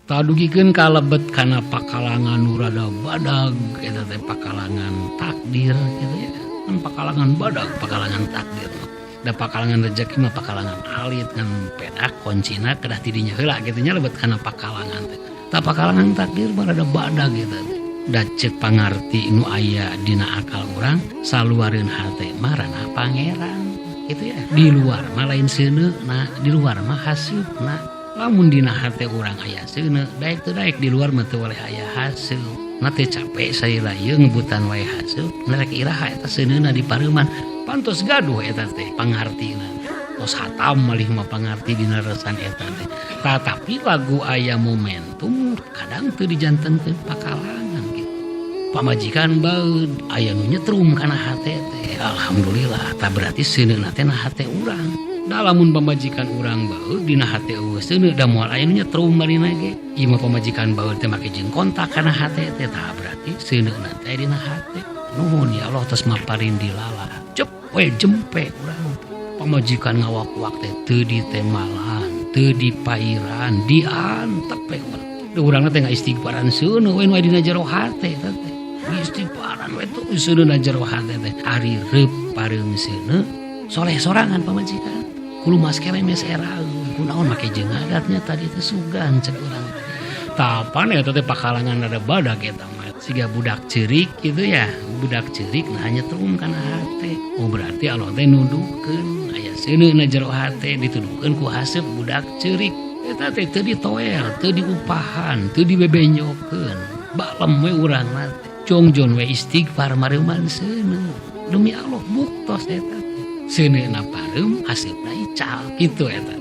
Tah dugikeun kalebet kana pakalangan nu rada badag eta teh pakalangan takdir gitu ya. Kan pakalangan badag, pakalangan takdir. Da pakalangan rejeki mah pakalangan alit ngan pedak kuncina kedah ti dinya heula kitu nya lebet kana pakalangan teh. Tah pakalangan takdir mah rada badag eta teh. Da ceuk pangarti nu aya dina akal urang saluareun hate mah ranah pangeran kitu ya. Di luar mah lain seuneuna, di luar mah haseupna. Lamun dina hate urang aya seuneu, daek teu daek di luar mah teu boleh aya haseup. Na teu capek salila ieu ngebutan wae haseup, rek iraha eta seuneuna di pareuman. Pantos gaduh eta teh pangartina. Tos hatam malih mah pangarti dina resan eta teh. Tatapi lagu aya momentum kadang teu dijantenkeun pakalangan gitu. Pamajikan baeud aya nu nyetrum kana hate teh. Alhamdulillah, tah berarti seuneuna teh na hate urang. Da lamun pamajikan urang baeud dina hate eueuh seuneu da moal aya nu nyetrum marina ge. Ieu mah pamajikan baeud teh make jeung kontak kana hate teh, tah berarti seuneuna teh dina hate. Nuhun ya Allah tos maparin dilalah. Cep we jempe urang. Pamajikan ngawak-wak teh teu ditemalan, teu dipairan, diantep we urang. Da urangna teh ngaistighfaran seuneu we nu aya dina jero hate eta teh. Istighfaran we tuh seuneu na jero hate teh. Ari reup pareum seuneu soleh sorangan pamajikan. Kulumas kelemes eraeun, kunaon make jeung adatnya tadi teh sugan cek urang. Tapan eta teh pakalangan rada badag eta mah. Siga budak ceurik gitu ya, budak ceurik nah nyetrum kana hate. Oh berarti Allah teh nuduhkeun aya seuneu na jero hate dituduhkeun ku haseup budak ceurik. Eta teh teu ditoel, teu diupahan, teu dibebenjokeun. Balem we urang mah teh. Jongjon we istighfar mareuman seuneu. Demi Allah buktos eta teh. Seuneuna pareum haseupna ical kitu eta.